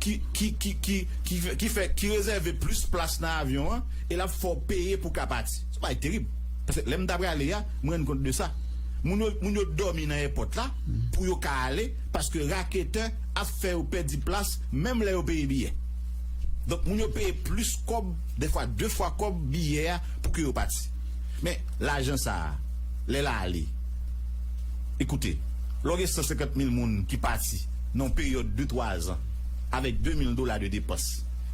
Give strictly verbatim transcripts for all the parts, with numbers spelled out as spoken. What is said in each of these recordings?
ki, ki, ki, ki, ki, fè- ki fè, ki rezève plis plas nan avyon an, e l ap fè w peye pou w ka pati. Se yon bagay terib. Paske lè m t ap prale a, m rann kont de sa. Moun yo, moun yo dòmi nan èpòt la pou yo ka ale, paske raketè ap fè yo pèdi plas, menm lè yo peye biyè. Donk, moun yo peye plis kòb, dèfwa de fwa kòb biyè a pou ke yo pati. Men, lajan sa a, lè l ale, ekoute, lè w gen san senkant mil moun ki pati nan yon peryòd de twa zan, avèk de mil dola de depans,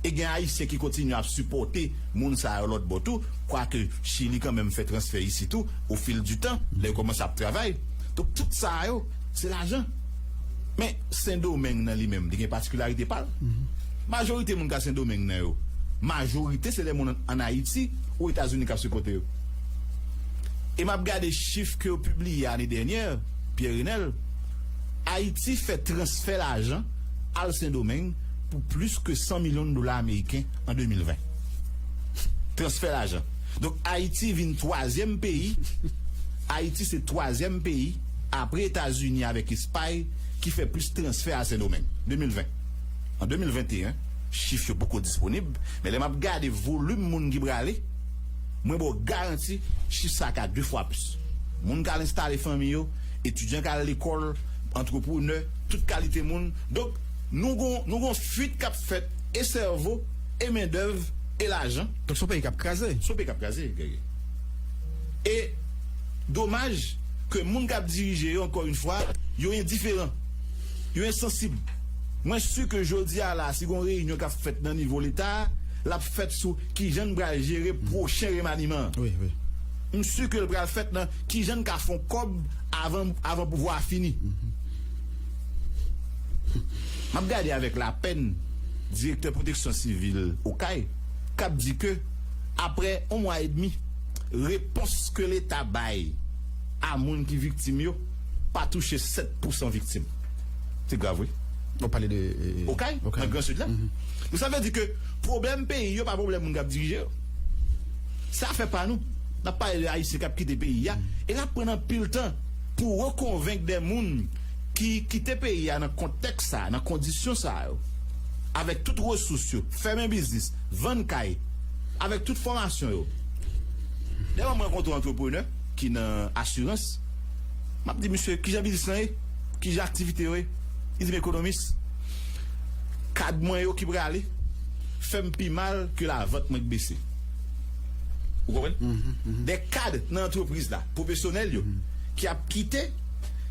e gen Ayisyen ki kontinye ap sipòte moun sa yo lòt bò tou, kwake Chili kanmenm fè transfè isi tou, au fil du temps, lè yo kòmanse ap travay. Donk, tout sa yo, se lajan. Men, Sendomeng nan li menm, li gen patikilarite pa l. Majorite moun ka Sendomeng nan yo, majorite se de moun ann Ayiti ou Etazini k ap sipòte yo. E m ap gade chif ke yo pibliye ane dènyè, Pierre Renel, Ayiti fè transfè lajan al Sendomeng pou plis ke san milyon dola ameriken an de mil ven. Transfè lajan. Donk, Ayiti vin twazyèm peyi, Ayiti se twazyèm peyi apre Etazini avèk Espay ki fè plis transfè a Sendomeng. De mil ven. An de mil venteyen, chif yo poko disponib, men lè m ap gade volim moun ki prale, mwen ba w garanti, chif sa a ka de fwa plis. Moun k al enstale fanmi yo, etidyan k al lekòl, antreprenè, tout kalite moun. Donk, nou gon, nou gon fuit k ap fèt e sèvo, e mendèv, e lajan. Donk, se yon peyi k ap kraze. Se yon peyi k ap kraze, Guerrier. E domaj ke moun k ap dirije yo, ankò yon fwa, yo endiferan. Yo ensansib. Mwen si ke jodi a la, si gon reyinyon k ap fèt nan nivo Leta, l ap fèt sou kijan n pral jere pwochen remaniman an. Wi, wi. M si ke l pral fèt nan kijan n ka fè yon kòb avan, avan pouvwa a fini. M ap gade avèk lapèn direktè pwoteksyon sivil Okay, k ap di ke, apre yon mwa edmi, repons ke Leta bay a moun ki viktim yo pa touche sèt pousan viktim. Se grav, wi. Ou pale de, e, Okay, Okay, nan Gran Sid la. Donk, sa vle di ke pwoblèm peyi yo pa pwoblèm moun k ap dirije yo. Se afè pa nou. N ap pale de Ayisyen k ap kite peyi a. E l ap pran anpil tan pou rekonvenk de moun ki kite peyi a nan kontèks sa, nan kondisyon sa yo, avèk tout resous yo, fèmen biznis, vann kay, avèk tout fòmasyon yo. Dèfwa mwen rankontre yon antreprenè ki nan asirans, m ap di, "Misye, kijan biznis lan ye? Kijan aktivite yo ye?" Li di m, "Ekonomis, kad mwen yo ki prale fè m pi mal ke lavant mwen k bese." Ou konprann? De kad nan antrepriz la, pwofesyonèl yo, ki ap kite,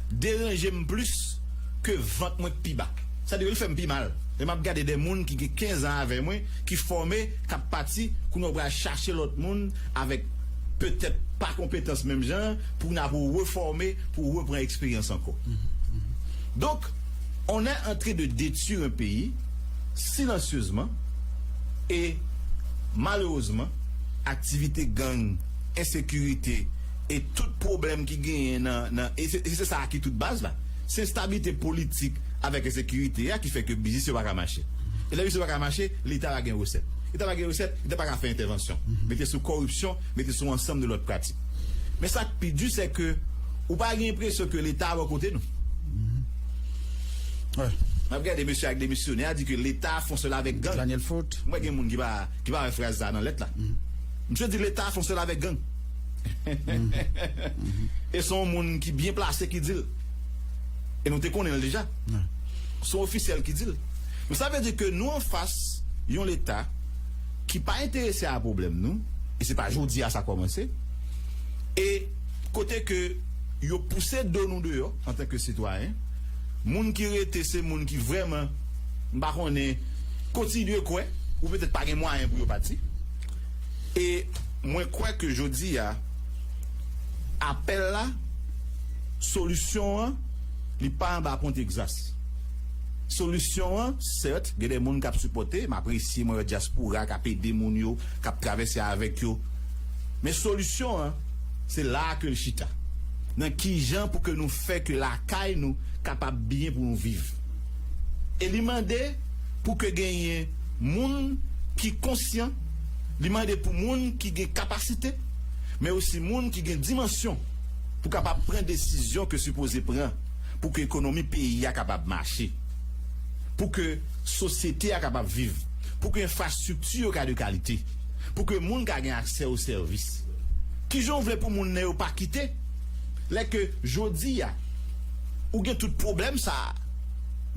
deranje m plis ke vant mwen k pi ba. Sa di, li fè m pi mal. E m ap gade de moun ki gen kenz an avè mwen, ki fòme, k ap pati, kounye a w pral chache lòt moun avèk petèt pa konpetans menm jan, pou n ap refòme, pou repran eksperyans ankò. Donk, on est en train de détruire un pays silencieusement et malheureusement, aktivite gang, ensekirite e tout pwoblèm ki genyen nan, nan e se, e se sa ki tout baz la. Se enstabilite politik avèk ensekirite a ki fè ke biznis yo pa ka mache. E lè biznis yo pa ka mache, Leta pa gen resèt. Leta pa gen resèt, Leta pa ka fè entèvansyon. Mete sou kòripsyon, mete sou ansanm de lòt pratik. Men sa k pi di, se ke ou pa gen enpresyon ke Leta a bò kote nou. Wi. M ap gade mesye ak demisyonè a di ke Leta fè yon sèl avèk gang. Daniel Foot. Mwen gen moun ki pa, ki pa wè fraz sa nan lèt la. Misye di Leta fè yon sèl avèk gang. E se yon moun ki byen plase ki di l. E nou te konnen l deja. Se yon ofisyèl ki di l. Men sa vle di ke nou anfas yon Leta ki pa enterese a pwoblèm nou, e se pa jodi a sa kòmanse, e kote ke yo pouse do nou deyò antanke sitwayen, moun ki rete se moun ki vrèman, m pa konnen, kontinye kwè, ou petèt pa gen mwayen pou yo pati. E mwen kwè ke jodi a, apèl la, solisyon an, li pa anba pon Tegzas. Solisyon an, sèt, gen de moun k ap sipòte, m apresye, mwen wè dyaspora k ap ede moun yo, k ap travèse avèk yo. Men solisyon an, se la a ke l chita. Nan kijan pou ke nou fè ke lakay nou kapab byen pou nou viv. E li mande pou ke genyen moun ki konsyan, li mande pou moun ki gen kapasite, men osi moun ki gen dimansyon pou kapab pran desizyon ke sipoze pran pou ke ekonomi peyi a kapab mache. Pou ke sosyete a kapab viv, pou ke enfrastrikti yo ka de kalite, pou ke moun ka gen aksè o sèvis. Kijan w vle pou moun nan yo pa kite, lè ke jodi a, ou gen tout pwoblèm sa a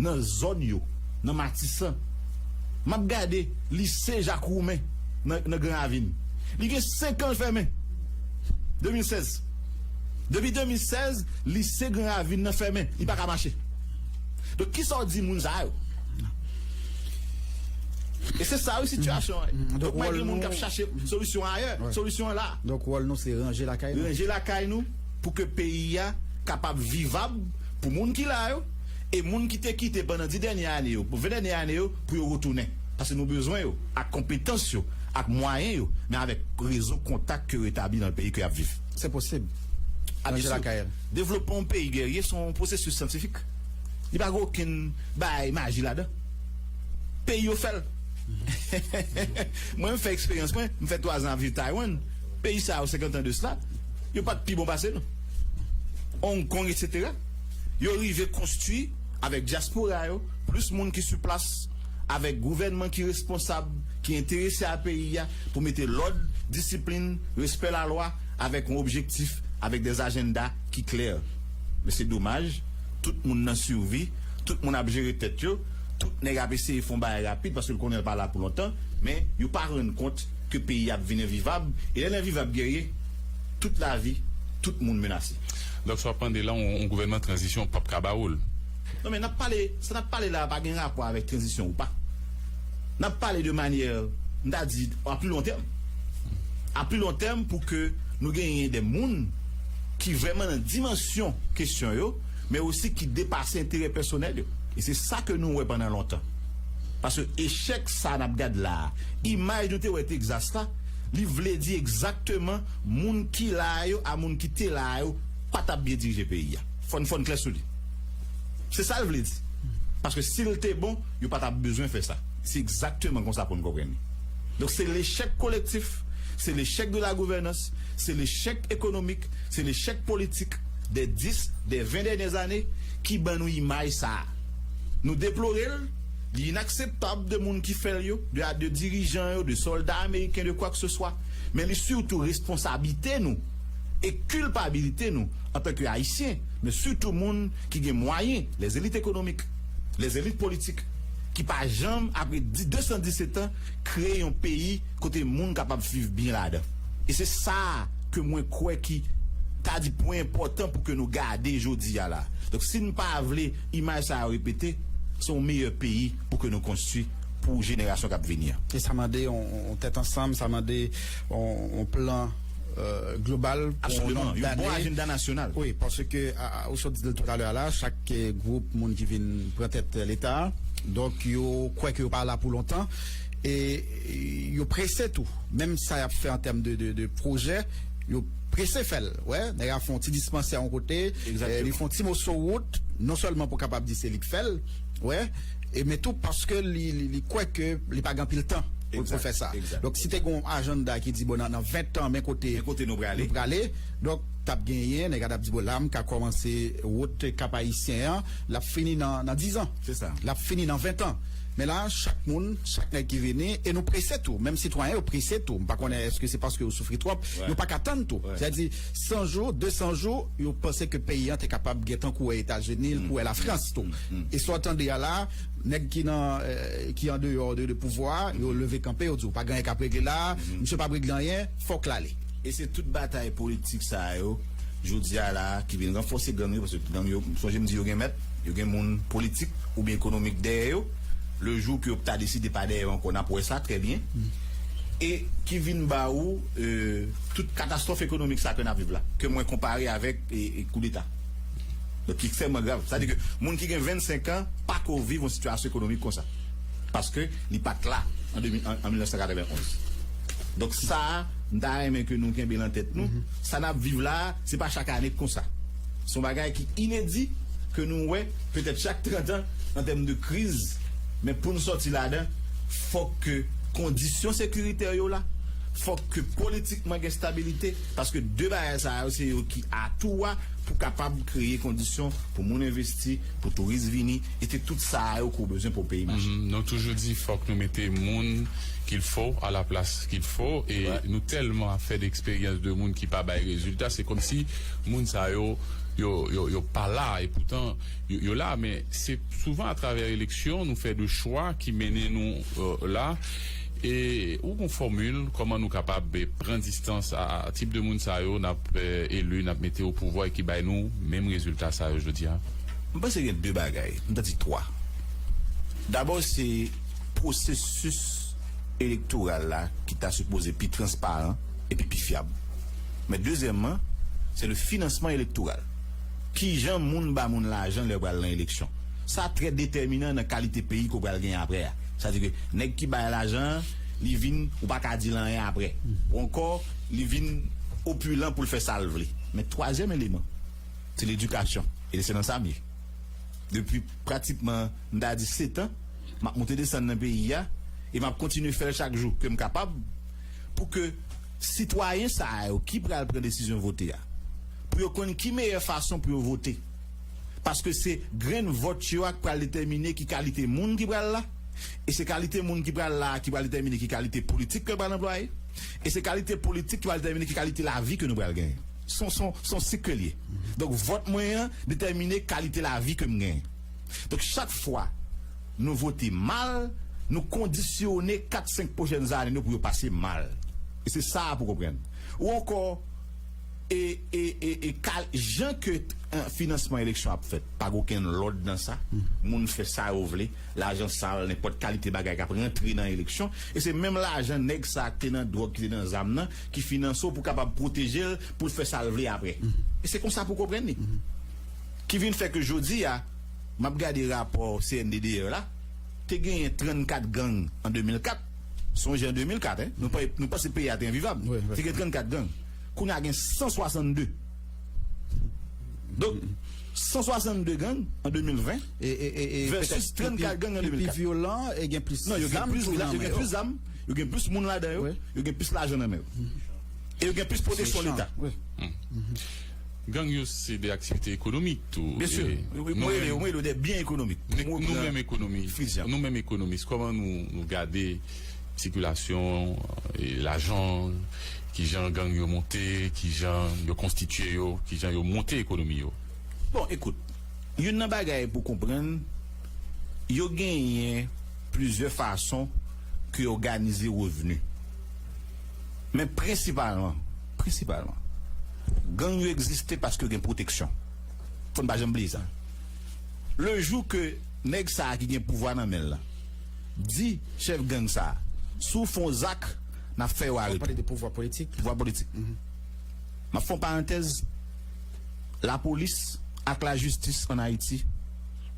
nan zòn yo, nan Matisan? M ap gade lise Jak Woumen nan, nan Gran Ravin. Li gen senk an l fèmen. De mil sèz. Depi de mil sèz, lise Gran Ravin nan fèmen. Li pa ka mache. Donk, kisa w di moun sa yo? E se sa wi sitiyasyon an. Donk, mwen gen moun k ap chache solisyon ayè. Solisyon an la. Donk, wòl nou se ranje lakay nou. Ranje lakay nou pou ke peyi a kapab vivab pou moun ki la yo, e moun ki te kite pandan dis dènye ane yo, pou ven dènye ane yo, pou yo retounen. Paske nou bezwen yo, ak konpetans yo, ak mwayen yo, men avèk rezo kontak ke yo etabli nan peyi ke y ap viv. Se posib. Ranje lakay. Devlopman yon peyi, Guerrier, se yon pwosesis syantifik. Li pa gen okenn bagay maji ladan. Peyi yo fè l. Mwen, m fè eksperyans mwen, m fè twa zan ap viv Taiwan. Peyi sa yo, senkant an de sila, yo pa t pi bon pase nou. Hong Kong, etsetera. Yo rive konstwi avèk dyaspora yo, plis moun ki sou plas, avèk gouvènman ki responsab, ki enterese a peyi a, pou mete lòd, disiplin, respè lalwa, avèk yon objektif, avèk dè ajanda ki klè. Men se domaj, tout moun nan sivi, tout moun ap jere tèt yo, tout nèg ap eseye fè yon bagay rapid paske l konnen l pa la pou lontan, men yo pa rann kont ke peyi ap vin envivab, e lè l envivab, Guerrier, tout lavi, tout moun menase. Donk, sa w ap mande la, yon, yon gouvènman tranzisyon p ap ka ba ou l. Non, men n ap pale, sa n ap pale la a pa gen rapò avèk tranzisyon ou pa. N ap pale de manyè, m ta di, a pli lon tèm. A pli lon tèm pou ke nou genyen de moun ki vrèman nan dimansyon kesyon yo, men osi ki depase enterè pèsonèl yo. E se sa ke nou wè pandan lontan. Paske echèk sa n ap gad la a, imaj nou te wè Tegzas la, li vle di egzakteman moun ki la yo a moun ki te la yo pa t ap byen dirije peyi a. Fò n, fò n klè sou li. Se sa l vle di. Paske si l te bon, yo pa t ap bezwen fè sa. Se egzakteman konsa pou n konprann li. Donk, se lechèk kolektif, se lechèk de la gouvènans, se lechèk ekonomik, se lechèk politik dè dis, dè ven dènyè ane ki ban nou imaj sa a. Nou deplore l, li inakseptab de moun ki fè l yo, de, de dirijan yo, de sòlda ameriken, de kwa ke se swa. Men li sitou responsablite nou e kilpabilite nou antanke Ayisyen, men sitou moun ki gen mwayen, lèzelit ekonomik, lèzelit politik, ki pa janm, apre di, de san disèt an, kreye yon peyi kote moun kapab viv byen ladan. E se sa ke mwen kwè ki ta di pwen enpòtan pou ke nou gade jodi a la. Donk, si n pa vle imaj sa yo repete, se yon meyè peyi pou ke nou konstwi pou jenerasyon k ap vini an. E sa mande yon, yon tèt ansanm, sa mande yon, yon plan, euh, global pou yon nonb dane. Absoliman. Yon bon ajanda nasyonal. Wi, paske, a, a, ou sot di l toutalè a la, chak, eh, gwoup moun ki vin pran tèt, eh, Leta, donk, yo kwè ke yo pa la pou lontan, e, e yo prese tou. Menm sa y ap fè an tèm de, de, de pwojè, yo prese fè l. Wè, nèg la fè yon ti dispansè yon kote, eh, li fè yon ti moso wout, non sèlman pou kapab di se li k fè l, wè, e men tou paske li, li, li kwè ke li pa gen anpil tan pou l, pou l fè sa. Donk, si te gen yon ajanda ki di, bon, nan, nan ven tan, men kote nou prale, donk, t ap genyen, nèg la t ap di, bon, la, m ka kòmanse wout Kap Ayisyen an, l ap fini nan, nan diz an. Se sa. L ap fini nan ven tan. Men la, chak moun, chak nèg ki vini, e nou prese tou, menm sitwayen yo prese tou. M pa konnen èske se paske yo soufri twòp, yo pa ka tann tou. Sètadi, san jou, de san jou, yo panse ke peyi an te kapab gentan kou wè Etazini, l kou wè Lafrans tou. E sa w tande a la, nèg ki nan, eh, ki andeyò de, de pouvwa a, yo leve kanpe, yo di, w pa gen anyen k ap regle la, misye p ap regle anyen, fòk l ale. E se tout batay politik sa yo, jodi a la, ki vin ranfòse gang yo, paske gang yo, sonje m di yo gen mèt, yo gen moun politik oubyen ekonomik dèyè yo. Le jou ke yo ta deside pa dèyè yo ankò, n ap wè sa trè byen. E ki vin ba ou, euh, tout katastwòf ekonomik sa ke n ap viv la, ke mwen konpare avèk, e, e koudeta. Donk, ki ekstrèmman grav. Sa di ke moun ki gen vennsenk an pa ko viv yon sitiyasyon ekonomik konsa. Paske li pa t la an de mil, an, an mil nèf san katrevenn onz. Donk, sa a, m ta renmen ke nou kenbe l an tèt nou. Sa n ap viv la a, se pa chak ane k konsa. Se yon bagay ki inedi, ke nou wè, petèt chak trant an, an tèm de kriz. Men pou n sòti ladan, fòk ke kondisyon sekiritè yo la, fòk ke politikman gen stabilite, paske de bagay sa yo, se yo ki atou a pou kapab kreye kondisyon pou moun envesti, pou touris vini, e se tout sa a yo ke w bezwen pou peyi mache. Mhm. Nou toujou di fòk nou mete moun qu'il faut à la place qu'il faut, e nou tèlman ap fè de eksperyans de moun ki pa bay rezilta, se kòmsi moun sa yo, yo, yo, yo pa la, e poutan yo, yo la, men se souvan atravè eleksyon nou fè de chwa ki mennen nou, euh, la. E ou gon fòmil kòman nou kapab, eh, pran distans a, a tip de moun sa yo n ap, eh, eli, n ap mete o pouvwa e ki bay nou menm rezilta sa yo jodi a? M panse gen de bagay, m ta di twa. Dabò, se pwosesis elektoral la ki ta sipoze pi transparan epi pi fyab. Men dezyèmman, se le finansman elektoral. Kijan moun ba moun lajan lè yo pral nan eleksyon? Sa trè detèminan nan kalite peyi ke w pral gen apre a. Sa di ke nèg ki bay lajan an, li vin, ou pa ka di l anyen apre. Ou ankò, li vin opilan pou l fè sa l vle. Men twazyèm eleman, se ledikasyon. E se nan sa m ye. Depi pratikman, m ta di sèt an, m ap monte desann nan peyi a, e m ap kontinye fè l chak jou ke m kapab, pou ke sitwayen sa yo ki pral pran desizyon vote a, pou yo konn ki meyè fason pou yo vote. Paske se grenn vòt yo a k pral detèmine ki kalite moun ki pral la, e se kalite moun ki pral la a ki pral detèmine ki kalite politik ke yo pral anplwaye, e se kalite politik ki pral detèmine ki kalite lavi ke nou pral genyen. Se yon, se yon, se yon sik ke l ye. Donk, vòt mwen an detèmine kalite lavi ke m genyen. Donk, chak fwa nou vote mal, nou kondisyone kat, senk pwochèn ane nou pou yo pase mal. E se sa a pou konprann. Ou ankò, e, e, e, e kal-, jan ke, eh, finansman eleksyon ap fèt, pa gen okenn lòd nan sa. Moun fè sa yo vle, lajan sal, nenpòt kalite bagay k ap rantre nan eleksyon. E se menm lajan nèg sa a ki te nan dwòg, ki te nan zam nan, ki finanse w pou kapab pwoteje l, pou l fè sa l vle apre. E se konsa pou konprann li. Ki vin fè ke jodi a, m ap gade rapò C N D D R la, te genyen trannkat gang an de mil kat. Sonje an de mil kat, en, nou pa, nou panse peyi a te envivab. Wi, wi. Te gen trannkat gang. Kounye a gen san swasann de. Donk, san swasann de gang an de mil ven, e, e, e, e versus petèt trannkat gang an de mil kat. Pi, pi vyolan, e gen plis zam tou nan men yo. Non, yo gen plis, yo gen plis zam, yo gen plis moun ladan yo, wi, yo gen plis lajan nan men yo. E yo gen plis pwoteksyon Leta. Wi. Gang yo se de aktivite ekonomik tou. Byen si. Wi, wi, nou menm, mwen rele yo de byen ekonomik. Nou menm ekonomi, nou menm ekonomis, kòman nou, nou gade sikilasyon, e, lajan, kijan gang yo monte, kijan yo konstitye yo, kijan yo monte ekonomi yo? Bon, ekout, youn nan bagay pou konprann, yo genyen plizyè fason ke yo òganize revni. Men prensipalman, prensipalman, gang yo egziste paske yo gen pwoteksyon. Fò n pa janm bliye sa. Le jou ke nèg sa a ki gen pouvwa nan men l lan di chèf gang sa a, "Si w fè yon zak, n ap fè yo arete." Pale de pouvwa politik. Pouvwa politik. M ap fè yon parantèz. Lapolis ak lajistis ann Ayiti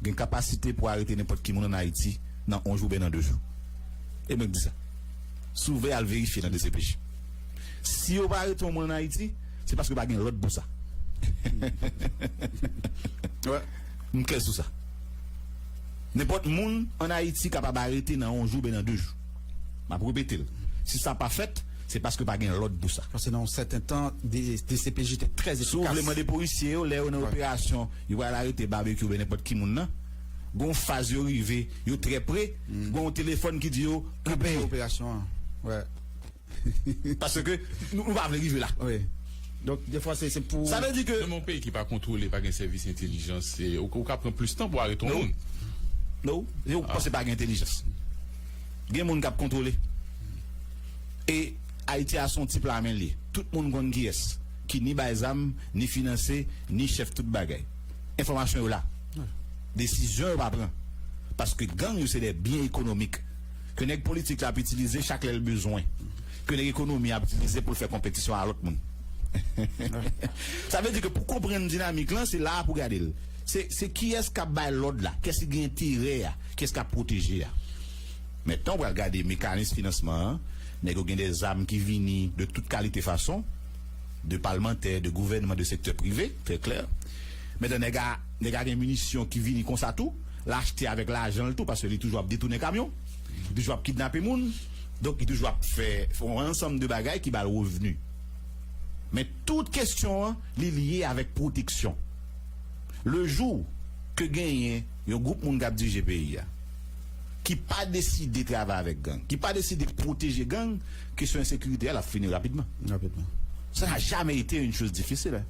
gen kapasite pou arete nenpòt ki moun ann Ayiti nan yon jou oubyen nan de jou. E mwen k di sa. Si w vle al verifye nan D C P J. Si yo pa arete yon moun ann Ayiti, se paske pa gen lòd pou sa. M klè sou sa. Nenpòt moun ann Ayiti kapab arete nan yon jou oubyen nan de jou. M ap repete l. Si sa pa fèt, se paske pa gen lòd pou sa. Paske nan yon sèten tan, D C P J te trè efikas. Si w vle mande polisye yo, lè yo nan operasyon, yo pral arete Babekyou oubyen nenpòt ki moun nan, gon faz yo rive, yo trè pre, gon telefòn ki di yo, kanpe. Kanpe operasyon an. Paske nou, nou pa vle rive la. Wi. Donk, defwa, se, se pou... Sa vle di ke... Nan yon peyi ki pa kontwole, pa gen sèvis entèlijans, se, ou, ou ka pran plis tan pou arete yon moun. Non. Non. Ou panse pa gen entèlijans. Gen moun k ap kontwole. E Ayiti a se yon ti pla men l ye. Tout moun konn kiyès ki ni bay zam, ni finanse, ni chèf tout bagay. Enfòmasyon yo la. Desizyon yo pa pran. Paske gang yo se de byen ekonomik ke nèg politik la ap itilize chak lè l bezwen. Ke nèg ekonomi a ap itilize pou l fè konpetisyon a lòt moun. Sa vle di ke pou konprann dinamik lan, se la a pou gade l. Se, se kiyès k ap bay lòd la, kiyès ki gen enterè a, kiyès k ap pwoteje a. Mentnan, w pral gade mekanis finansman an, nèg yo gen de zam ki vini de tout kalite fason, de palmantè, de gouvènman, de sektè prive, trè klè. Mentnan, nèg a, nèg a gen minisyon ki vini konsa tou, l achte avèk lajan l tou, paske li toujou ap detounen kamyon, li toujou ap kidnape moun, donk li toujou ap fè, fè yon ansanm de bagay ki ba l revni. Men tout kesyon an, li lye avèk pwoteksyon. Le jou ke genyen yon gwoup moun k ap dirije peyi a, ki pa deside travay avèk gang, ki pa deside pwoteje gang, kesyon ensekirite a, l ap fini rapidman. Rapidman. Ça n'a jamais été une chose difficile, hein.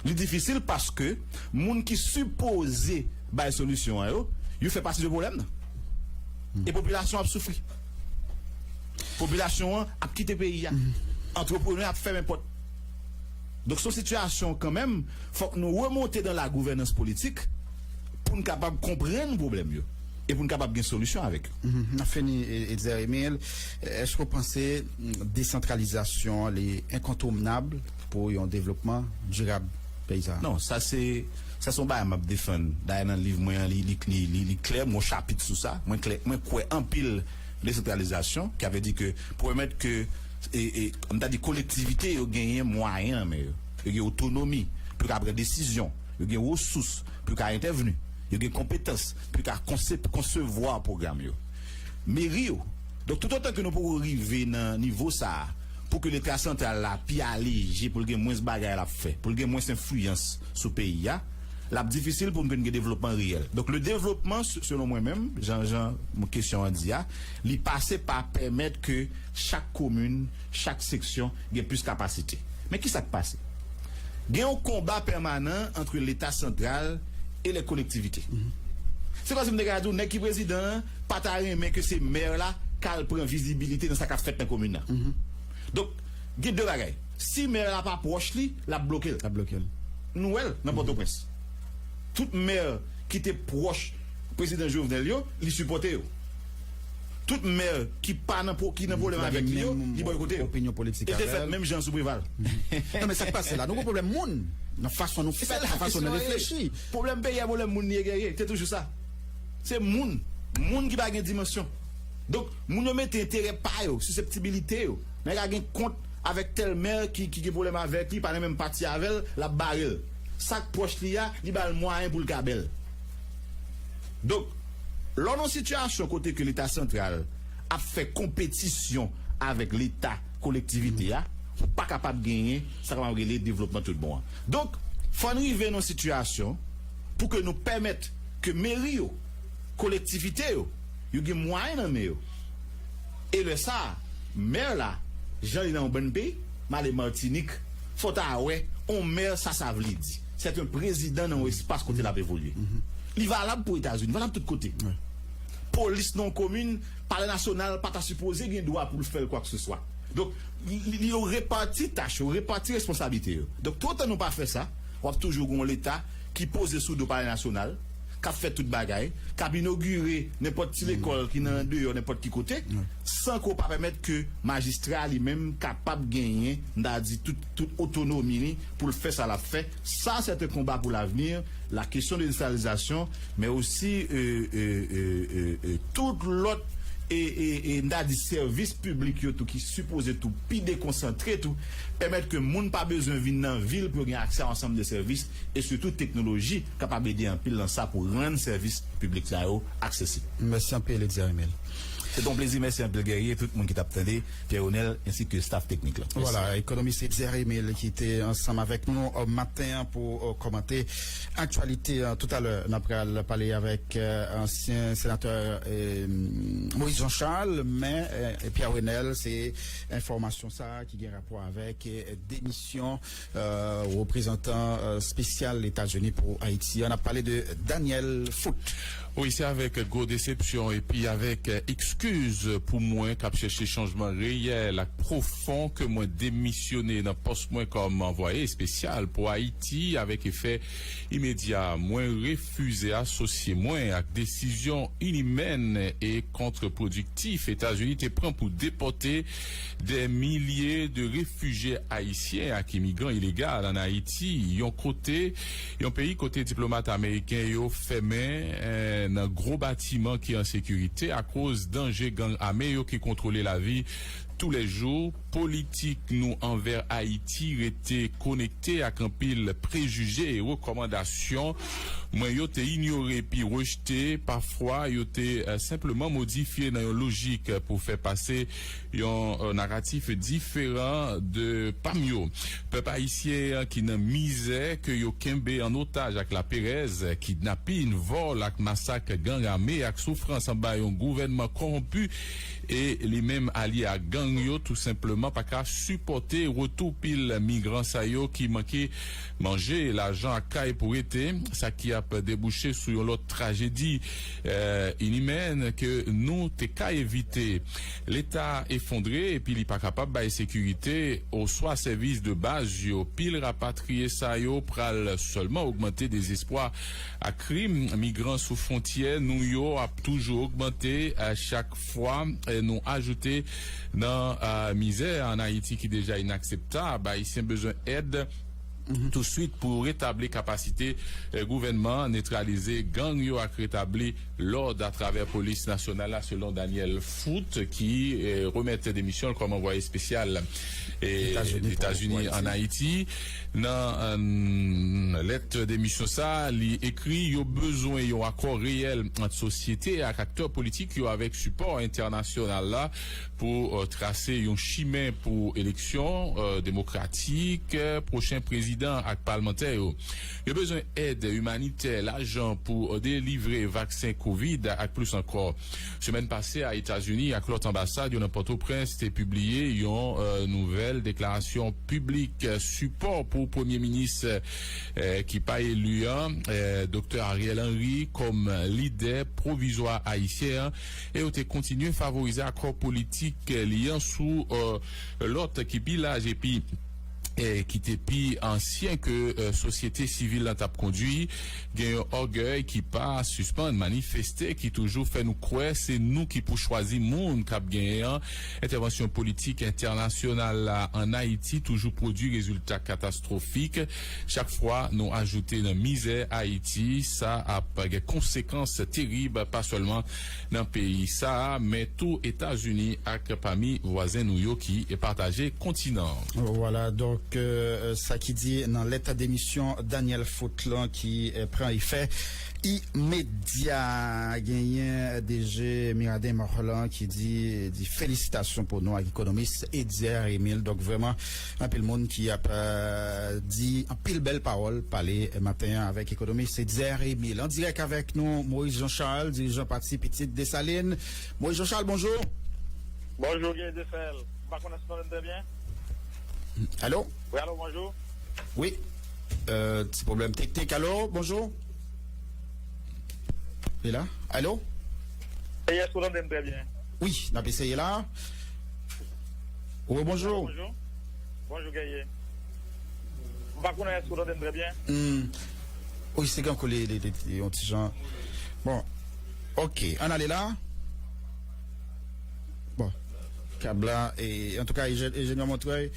Li difisil paske moun ki sipoze bay solisyon an yo, yo fè pati de pwoblèm nan. E popilasyon ap soufri. Popilasyon an ap kite peyi a. Antreprenè ap fèmen pòt. Donk, se yon sitiyasyon kanmenm, fòk nou remonte dans la gouvernance politique pou n kapab konprann pwoblèm yo e pou n kapab gen solisyon avèk yo. Mhm. N ap fini, e, Etzer Emile. Èske w panse, mm, desantralizasyon an, li enkontounab pou yon devlopman dirab peyi sa a? Non, sa se, sa se yon bagay m ap defann. Dayè, nan liv mwen an, li, li, li, li, li klè, m gen yon chapit sou sa. Mwen klè, mwen kwè anpil desantralizasyon, ki vle di ke pou pèmèt ke, e, e, m ta di kolektivite yo genyen mwayen nan men yo. Yo gen otonomi pou yo ka pran desizyon. Yo gen resous pou yo ka entèvni. Yo gen konpetans pou yo ka konse-, konsevwa pwogram yo. Meri yo. Donk, toutotan ke nou poko rive nan nivo sa a, pou ke Leta santral la pi aleje, pou l gen mwens bagay l ap fè, pou l gen mwens enfliyans sou peyi a, l ap difisil pou n gen devlopman reyèl. Donk, le devlopman, se-, selon mwen menm, jan, jan kesyon an di a, li pase pa pèmèt ke chak komin, chak seksyon gen plis kapasite. Men ki sa k pase? Gen yon konba pèmanan ant Leta santral e lè kolektivite. Se kòmsi m te ka di w, nèg ki prezidan an pa ta renmen ke se mè la k al pran vizibilite nan sa k ap fèt nan komin nan. Donk, gen de bagay. Si mè la pa pwòch li, l ap bloke l. L ap bloke l. Nou wè l nan Pòtoprens. Tout mè ki te pwòch prezidan Jovenel yo, li sipòte yo. Tout mè ki pa nan po-, ki nan pwoblèm avèk li yo, li bòykote yo. Opinyon politik. E te fèt menm jan sou Preval. Non, men sa k pase la, nou gen pwoblèm moun. Nan fason nou fèt, nan fason nou reflechi. Pwoblèm peyi a, pwoblèm moun li ye, Guerrier. Te toujou sa. Se moun. Moun ki pa gen dimansyon. Donk, moun yo mete enterè pa yo, siseptibilite yo. Nèg la gen kont avèk tèl mè ki, ki gen pwoblèm avèk li, pa nan menm pati avè l, l ap bare l. Sa k pwòch li a, li ba l mwayen pou l ka bè l. Donk, lè w nan yon sitiyasyon kote ke Leta santral ap fè konpetisyon avèk Leta kolektivite a, ou pa kapab genyen sa k ap rele devlopman tout bon an. Donk, fò n rive nan yon sitiyasyon pou ke nou pèmèt ke meri yo, kolektivite yo, yo gen mwayen nan men yo. E lè sa a, mè la, jan li nan yon bann peyi, m ale Matinik, fò w ta wè, yon mè, sa sa vle di. Se yon prezidan nan yon espas kote l ap evolye. Li valab pou Etazini, valab tout kote. Polis nan yon komin, Palè Nasyonal pa ta sipoze gen dwa pou l fè l kwakseswa. Donk, li, li, yo repati tach yo, repati responsablite yo. Donk, toutotan nou pa fè sa, w ap toujou gen yon Leta ki poze sou do Palè Nasyonal, k ap fè tout bagay, k ap inogire nenpòt ti lekòl ki nan deyò nenpòt ki kote, san ke w pa pèmèt ke majistra li menm kapab genyen, m ta di, tout, tout otonomi li pou l fè sa l ap fè. Ça, c'est un combat pour l'avenir. La question de décentralisation, men osi, e, e, e, e, e, tout lòt, e, e, e, m ta di, sèvis piblik yo tou ki sipoze tou pi dekonsantre tou, pèmèt ke moun pa bezwen vin nan vil pou yo gen aksè a yon ansanm de sèvis, e sitou teknoloji kapab ede anpil nan sa pou rann sèvis piblik sa yo aksesib. Mèsi anpil, Etzer Emile. Se te yon plezi, mèsi anpil, Guerrier, tout moun ki t ap tande, Pierre Renel, ensi ke staff teknik la. Mèsi. Vwala, ekonomis Etzer Emile ki te ansanm avèk nou, e, maten an pou, e, kòmante aktyalite an. Toutalè, n ap pral pale avèk, e, ansyen senatè, e, Moïse Jean Charles, men, e, Pierre Renel, se enfòmasyon sa a ki gen rapò avèk, e, demisyon, e, reprezantan, e, espesyal Etazini pou Ayiti an. N ap pale de Daniel Foote. Wi, se avèk gwo desepsyon epi avèk, e, ekskiz pou mwen k ap chèche chanjman reyèl ak pwofon ke mwen demisyone nan pòs mwen kòm anvwaye espesyal pou Ayiti avèk efè imedya. Mwen refize asosye mwen ak desizyon inimèn e kontrepwodiktif Etazini te pran pou depòte dè milye de refijye ayisyen ak imigran ilegal ann Ayiti, yon kote, yon peyi kote diplomat ameriken yo fèmen, eh, nan gwo batiman ki an sekirite akoz danje gang ame yo ki kontwole lavi toulèjou, politik nou anvè Ayiti rete konekte ak anpil prejije e rekòmandasyon mwen yo te inyore epi rejte. Pafwa, yo te, eh, senpleman modifye nan yon lojik pou fè pase yon, eh, naratif diferan de pa m yo. Pèp ayisyen an ki nan mizè, ke yo kenbe an otaj ak laperèz, kidnapin, vòl ak masak gang ame ak soufrans anba yon gouvènman kòwonpi e li menm alye ak gang yo, tou senpleman pa ka sipòte retou pil migran sa yo ki manke manje, lajan ak kay pou rete, sa ki ap debouche sou yon lòt trajedi, eh, inimèn ke nou te ka evite. Leta efondre epi li pa kapab bay sekirite oswa sèvis de baz yo. Pil rapatriye sa yo pral sèlman ogmante dezespwa ak krim. Migran sou fwontyè nou yo ap toujou ogmante, eh, chak fwa, eh, nou ajoute nan, eh, mizè ann Ayiti ki deja inakseptab. Ayisyen bezwen èd touswit pou retabli kapasite, eh, gouvènman an, netralize gang yo ak retabli lòd atravè polis nasyonal la, selon Daniel Foot, ki, eh, remèt demisyon l kòm anvwaye espesyal, eh, Etazini ann Ayiti. Nan, eh, lèt demisyon sa a, li ekri, yo bezwen yon akò reyèl ant sosyete ak aktè politik yo avèk sipò entènasyonal la pou, eh, trase yon chimen pou eleksyon, eh, demokratik, eh, pwochen prezidan ak palmantè yo. Yo bezwen èd imanitè, lajan pou, eh, delivre vaksen kovid ak plis ankò. Semèn pase a, Etazini ak lòt anbasad yo nan Pòtoprens te pibliye yon, eh, nouvèl deklarasyon piblik, eh, sipò pou premye minis, eh, ki pa eli an, eh, Doktè Ariel Henry, kòm lidè pwovizwa ayisyen an, e yo te kontinye favorize akò politik, eh, li an sou, eh, lòt ki pi laj epi, eh, ki te pi ansyen ke, eh, sosyete sivil la t ap kondui. Gen yon ògèy ki pa sispann manifeste, ki toujou fè nou kwè se nou ki pou chwazi moun k ap genyen an. Entèvansyon politik entènasyonal la ann Ayiti toujou pwodui rezilta katastwofik. Chak fwa nou ajoute nan mizè Ayiti, sa ap gen konsekans terib, pa sèlman nan peyi sa a, men tou Etazini ak pami vwazen nou yo ki pataje kontinan an. Vwala, donk, euh, sa ki di nan lèt demisyon Daniel Foot lan ki, euh, pran efè imedya. Genyen D G Miraden Morlan ki di, di felisitasyon pou nou ak ekonomis Edier Emile. Donk, vrèman, anpil moun ki ap, euh, di anpil bèl pawòl, pale maten an avèk ekonomis Edier Emile. An dirèk avèk nou, Moïse Jean Charles, dirijan pati Pitit Desalin. Moïse Jean Charles, bonjou. Bonjou, Guerrier Desel. M pa konnen si w tande m trè byen. Alo? Wi, alo, bonjou. Wi. Euh, ti pwoblèm teknik. Alo, bonjou. Li la? Alo? Guerrier, èske w tande m trè byen? Wi, n ap eseye la. Wi, bonjou. Alo, bonjou. Bonjou, Guerrier. M pa konnen èske w tande m trè byen. Hmm. Wi, se gen kou li, li, li, li, yon ti jan. Bon. Ok, ann ale la. Bon. Kab la, e, antouka, enjenyè Montreuil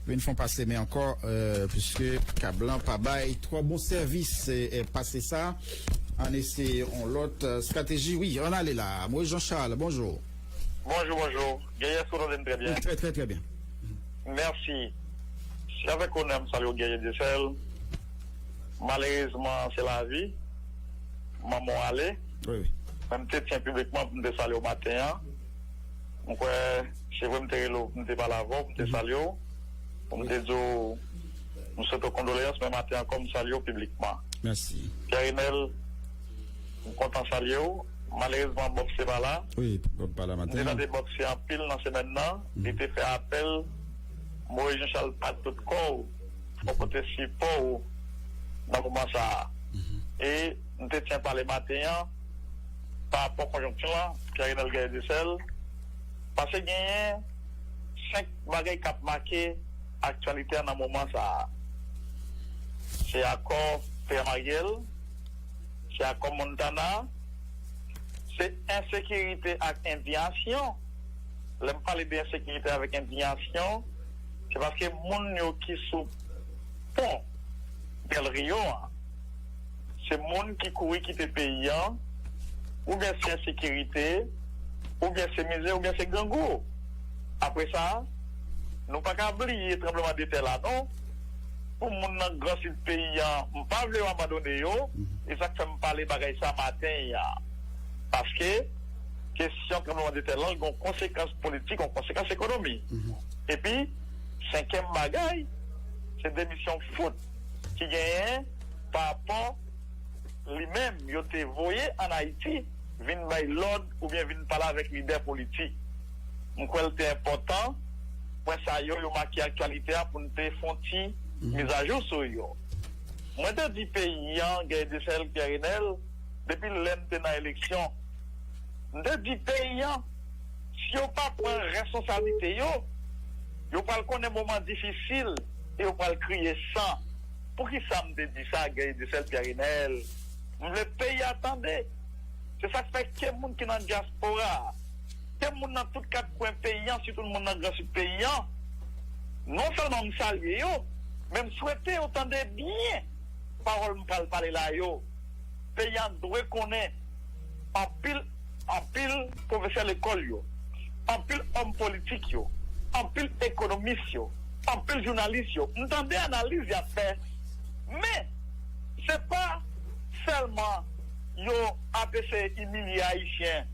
vin fè yon pase, men ankò, euh, piske kab lan pa bay twò bon sèvis, e, e, pase sa. Ann eseye yon lòt, euh, estrateji. Wi, ann ale la. Moïse Jean Charles, bonjou. Bonjou, bonjou. Guerrier, èske w tande m trè byen? Wi, trè, trè, trè byen. Mèsi. Se avèk onè m salye w, Guerrier Desel. Malerezman, se lavi. Manman w ale. Wi, wi. Men m te tyen piblikman pou m te salye w maten an. M kwè, se vre m te rele w, m te pale avè w, m te salye w. Pou m te di w, m swete w kondoleyans, men maten an ankò, m salye w piblikman. Mèsi. Pierre Renel, m kontan salye w. Malerezman, Bòks te pa la. Wi, Bòks pa la maten an. M te tande Bòks se anpil nan semèn nan. Li te fè apèl. Moïse Jean Charles bat tout kò w. Fò w pote sipò w nan moman sa a. E m te tyen pale maten an, pa rapò konjonkti lan, Pierre Renel Guerrier Desel, paske genyen senk bagay k ap make aktyalite a nan moman sa a. Se akò Pè Mariel, se akò Montana, se ensekirite ak endiyasyon. Lè m pale de ensekirite avèk endiyasyon, se paske moun yo ki sou pon Del Rio an, se moun ki kouri kite peyi an, oubyen se ensekirite, oubyen se mizè, oubyen se grangou. Apre sa, nou pa ka bliye tranblemanntè la non. Pou moun nan Gran Sid peyi an, m pa vle yo abandone yo, e sa k fè m pale bagay sa maten an. Paske kesyon tranblemanntè la, l gen yon konsekans politik, yon konsekans ekonomi. Epi, senkyèm bagay, se demisyon fout ki genyen pa rapò li menm yo te voye ann Ayiti vin bay lòd oubyen vin pale avèk lidè politik. M kwè l te enpòtan, pwen sa yo, yo make aktyalite a pou n te fè yon ti mizajou sou yo. Mwen te di peyi an, Guy Desel, Pierre Renel, depi lè n te nan eleksyon, m te di peyi an, si yo pa pran responsablite yo, yo pral konnen moman difisil e yo pral kriye san. Poukisa m te di sa, Guy Desel, Pierre Renel? M vle peyi a tande. Se sa k fè ke moun ki nan dyaspora a, ke moun nan tout kat kwen peyi an, sitou moun nan Gran Sid peyi an, non sèlman m salye yo, men m swete yo tande byen pawòl m pral pale la yo. Peyi a dwe konnen anpil, anpil pwofesè lekòl yo, anpil òm politik yo, anpil ekonomis yo, anpil jounalis yo. M tande analiz y ap fè, men se pa sèlman yo ap eseye imilye Ayisyen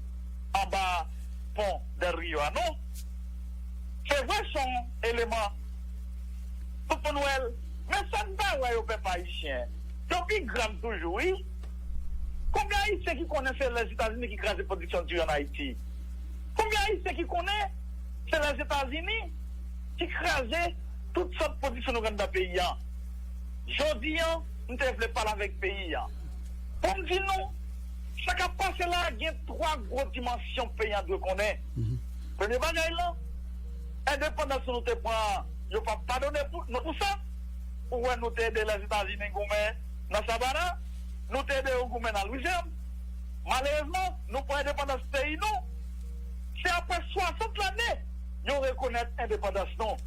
anba pon Del Rio a, non. Se vre, se yon eleman tout moun wè l, men sa n pa wè yo, pèp ayisyen, yo pi grav toujou, wi. Konbyen Ayisyen ki konnen se Lèzetazini ki kraze pwodiksyon diri ann Ayiti? Konbyen Ayisyen ki konnen se Lèzetazini ki kraze tout sòt pwodiksyon nou gen anndan peyi a? Jodi a, m te vle pale avèk peyi a pou m di nou, sa k ap pase la a gen twa gwo dimansyon peyi a dwe konnen. Premye bagay la, endepandans nou te pran an, yo p ap padone pou, nou pou sa. Ou wè, nou te ede Lèzetazini goumen nan Savannah, nou te ede yo goumen nan Lwizyàn. Malerezman, nou pran endepandans peyi nou, se apre swasant lane yo rekonèt endepandans nou.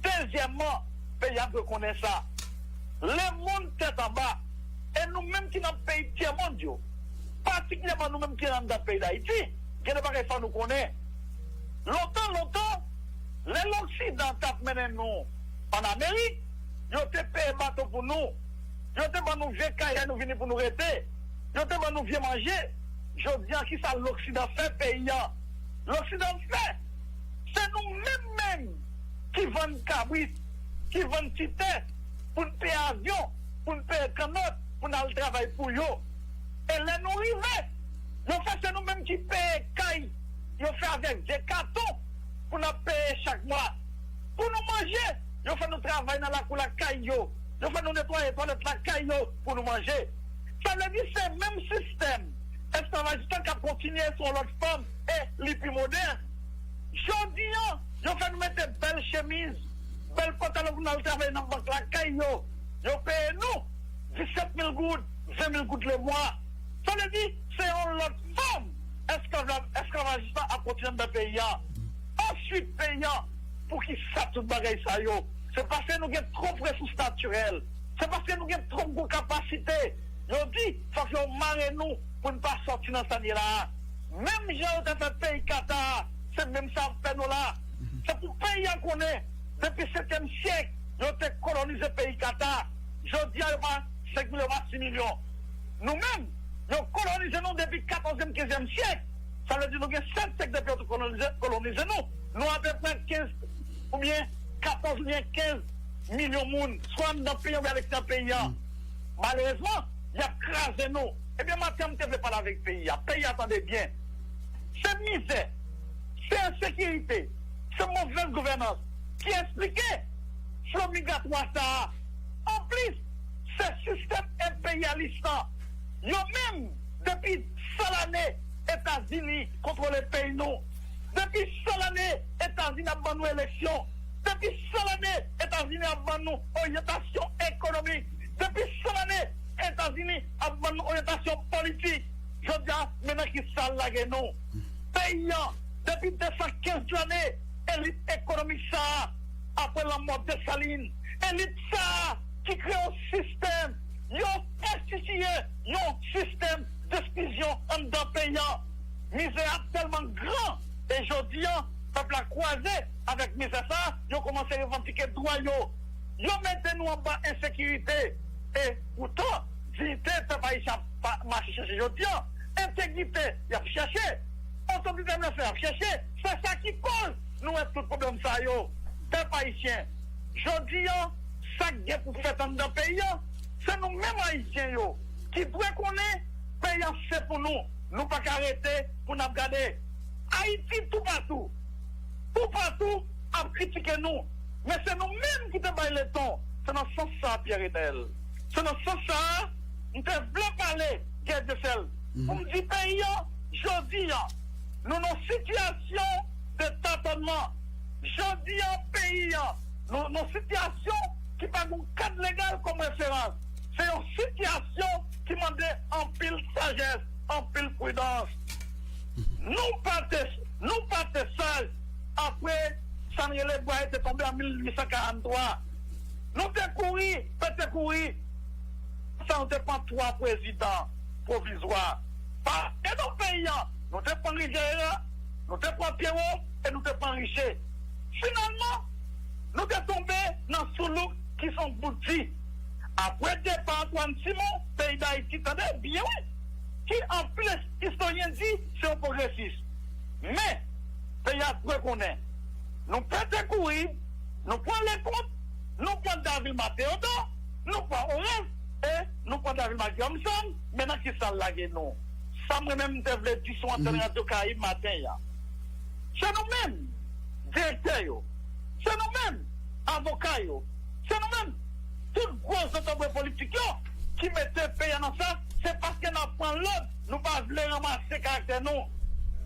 Dezyèmman, peyi a dwe konnen sa. Lemonn tèt anba, e nou menm ki nan peyi tyèmonn yo, patikilyèman nou menm ki anndan peyi Dayiti, gen de bagay fò nou konnen. Lontan, lontan, lè Loksidan t ap mennen nou ann Amerik, yo te peye bato pou nou. Yo te ban nou vye kay, nou vini pou nou rete. Yo te ban nou vye manje. Jodi a, kisa Loksidan fè peyi a? Loksidan fè, se nou menm menm ki vann kabrit, ki vann ti tè pou n peye avyon, pou n peye kannòt, pou n al travay pou yo. E lè nou rive, yo fè se nou menm ki peye kay yo fè avèk vye katon pou n ap peye chak mwa. Pou nou manje, yo fè nou travay nan lakou lakay yo. Yo fè nou netwaye twalèt lakay yo pou nou manje. Sa vle di se menm sistèm esklavajis la k ap kontinye sou yon lòt fòm e li pi modèn. Jodi a, yo fè nou mete bèl chemiz, bèl pantalon pou n al travay nan bank lakay yo. Yo peye nou disèt mil goud, ven mil goud lemwa. Sa vle di, se yon lòt fòm esklav-, esklavajis la ap kontinye anndan peyi a. Answit, peyi a, poukisa tout bagay sa yo? Se paske nou gen twòp resous natirèl. Se paske nou gen twòp gwo kapasite. Yo di, fòk yo mare nou pou n pa sòti nan sa n ye la a. Menm jan yo te fè peyi Kata a, se menm sa y ap fè nou la. Se pou peyi a konnen, depi setyèm syèk, yo te kolonize peyi Kata. Jodi a, yo pa senk milyon, yo pa sis milyon. Nou menm, yo kolonize nou depi katòzyèm, kenzyèm syèk. Sa vle di nou gen sèt syèk depi yo te kolonize, kolonize nou. Nou apepre kenz oubyen katòz oubyen kenz milyon moun, swa anndan peyi an oubyen aleksteryè peyi an. Malerezman, y ap kraze nou. Ebyen, maten an, m te vle pale avèk peyi a. Peyi a, tande byen. Se mizè, se ensekirite, se movèz gouvènans ki esplike flo migratwa sa a. Anplis, se sistèm enperyalis lan. Yo menm, depi san lane, Etazini kontwole peyi nou. Depi san lane, Etazini ap ban nou eleksyon. Depi san lane, Etazini ap ban nou oryantasyon ekonomik. Depi san lane, Etazini ap ban nou oryantasyon politik. Jodi a, men nan ki sa l lage nou. Peyi an, depi de san kenz lane, elit ekonomik sa a, apre lanmò Desalin, elit sa a ki kreye yon sistèm, yo enstitiye yon sistèm desklizyon anndan peyi an. Mizè a tèlman gran, e jodi a, Pèp la kwaze avèk mizè sa, yo kòmanse revandike dwa yo. Yo mete nou anba ensekirite. E poutan, diyite pèp ayisyen ap pa- mache chèche jodi a. Entegrite, y ap chèche. Otodeterminasyon, y ap chèche. Se sa ki koz nou wè tout pwoblèm sa yo. Pèp ayisyen, jodi a, sa k gen pou fèt anndan peyi a, se nou menm Ayisyen yo ki dwe konnen peyi a se pou nou. Nou pa ka rete pou n ap gade Ayiti toupatou, toupatou ap kritike nou. Men se nou menm ki te bay leson. Se nan sans sa a, Pierre Renel. Se nan sans sa a, m te vle pale, Guy Dieuseul, pou m di peyi a, jodi a, nou nan sitiyasyon de tatònman. Jodi a, peyi a, nou nan sitiyasyon ki pa gen yon kad legal kòm referans. Se yon sitiyasyon ki mande anpil sajès, anpil pridans. Nou pa te, nou pa te saj apre sa n rele Bwaye te tonbe an mil uit san karant twa. Nou te kouri, pete kouri. Sa nou te pran twa prezidan pwovizwa. Pa, e nan peyi a, nou te pran Riviera, nou te pran Pierrot e nou te pran Richer. Finalman, nou te tonbe nan soulouk ki se yon bout di. Apre depa Antoine Simon, peyi Dayiti, tande byen wi, ki anpil istoryen di se yon pwogresis. Men, peyi a dwe konnen, nou pete kouri, nou pran Lekont, nou pran Davilma Teyodò, nou pran Orens, e nou pran Davilma Giyòm Sann, men nan kisa l lage nou? Sa mwen menm m te vle di sou antèn Radyo Karayib maten an. Se nou menm, direktè yo. Se nou menm, avoka yo. Se nou menm, tout gwo zotobre politik yo ki mete peyi a nan sa, se paske n ap pran lòd, nou pa vle ranmase karaktè nou.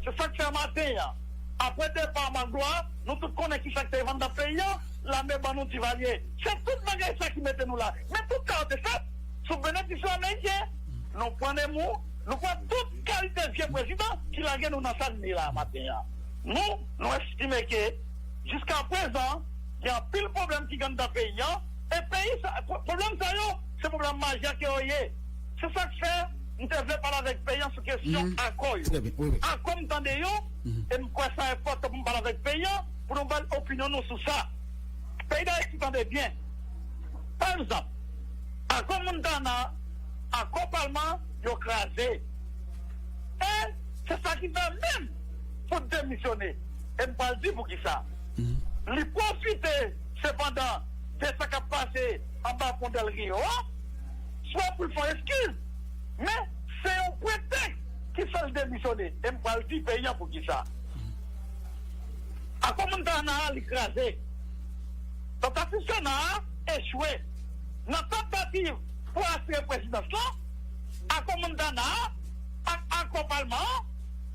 Se sa k fè maten an, apre depa Magloire, nou tout konnen kisa k te rive anndan peyi a, lame ban nou Divalye. Se tout bagay sa ki mete nou la. Men tout sa yo te fèt sou benediksyon ameriken. Nou pran Nemou, nou pran tout kalite vye prezidan ki lage nou nan sa n ye la maten an. Nou, nou estime ke jiska prezan, gen anpil pwoblèm ki gen anndan peyi an, e peyi sa, pwo- pwoblèm sa yo, se pwoblèm majè ke yo ye. Se sa k fè m te vle pale avèk peyi an sou kesyon akò yo. Akò m tande yo, e m kwè sa enpòtan pou m pale avèk peyi an, pou nou bay opinyon nou sou sa. Peyi Dayiti, tande byen. Pa egzanp, akò Montana, akò Palma, yo kraze. E se sa ki fè menm Foot demisyone. E m pral di poukisa. Li pwofite, sepandan, de sa k ap pase anba pon Del Rio a, swa pou l fè yon eskiz. Men, se yon pretèks ki fè l demisyone. E m pral di peyi an poukisa. Akò Montana a, li kraze. Tantativ Sena a echwe. Nan tantativ pou asire prezidans lan, akò Montana a ak akò Palma an,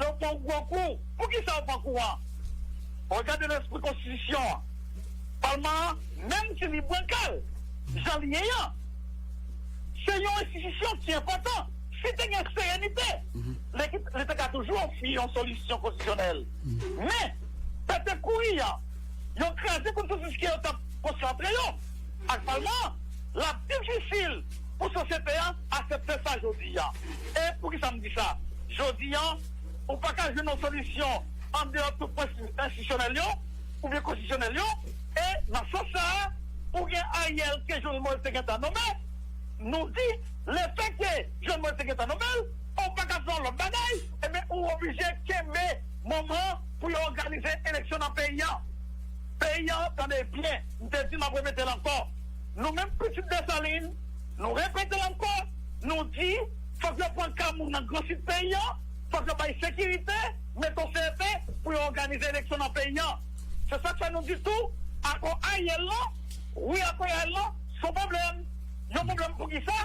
yo pran gwo kou. Poukisa yo pran kou an? Regade lespri konstitisyon an. Palma an, menm si li brankal, jan li ye an, se yon enstitisyon ki enpòtan. Si te gen serenite, li, li te ka toujou ofri yon solisyon konstitisyonèl. Men, pete kouri an, yo kraze konsansis ke yo t ap konsantre yo ak Palman an, l ap difisil pou sosyete a aksepte sa jodi a. E poukisa m di sa? Jodi a, ou pa ka jwenn yon solisyon andeyò tout prensip enstitisyonèl yo oubyen konstitisyonèl yo. E nan sans sa a, ou gen Ariel ke Jovenel Moïse te gentan nonmen. Nou di, lefètke Jovenel Moïse te gentan nonmen l, ou pa ka fè yon lòt bagay, ebyen, ou oblije kenbe moman pou yo òganize eleksyon nan peyi a. Peyi a, tande byen, m te di, m ap repete l ankò. Nou menm pitit Desalin, nou repete l ankò, nou di, fòk yo pran ka moun nan Gran Sid peyi a, fòk yo bay sekirite, mete yon C E P pou yo òganize eleksyon nan peyi a. Se sa k fè nou di tou, akò Ariel lan, wi, akò Ariel lan, se yon pwoblèm. Yon pwoblèm poukisa?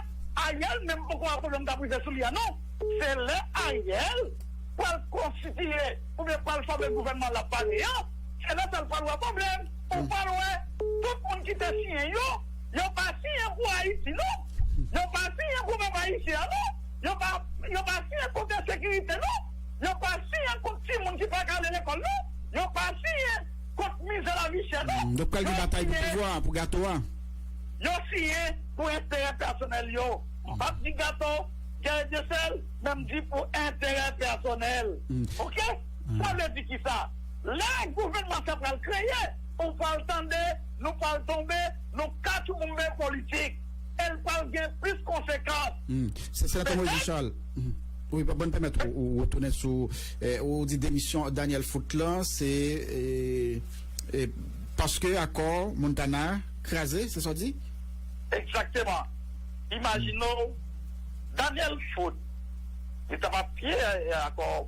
Ariel menm poko wè pwoblèm k ap rive sou li a non. Se lè Ariel pral konstitiye oubyen pral fòme gouvènman l ap pale an, se lè sa l pral wè pwoblèm. Ou pral wè tout moun ki te siyen yo, yo pa siyen pou Ayiti non. Yo pa siyen pou pèp ayisyen an non. Yo pa, yo pa siyen kont ensekirite non. Yo pa siyen kont timoun ki pa ka ale lekòl non. Yo pa siyen kont mizè lavi chè non. Hmm, donk pral gen batay pou pouvwa, pou gato a. Yo siyen pou enterè pèsonèl yo. M p ap di gato, Guerrier Dieuseul, men m di pou enterè pèsonèl. Oke? Sa vle di kisa? Lè gouvènman sa pral kreye, ou pral tande, nou pral tonbe nan katwoumbe politik. E l pral gen plis konsekans. Hmm. Se Senatè Moïse Charles. Hmm. Wi, pa ban pèmèt ou, ou retounen sou, eh, ou di demisyon Daniel Foot lan, se, eh, eh, paske akò Montana kraze, se sa w di? Egzakteman. Imajine w, Daniel Foot, li t ap apiye, eh, akò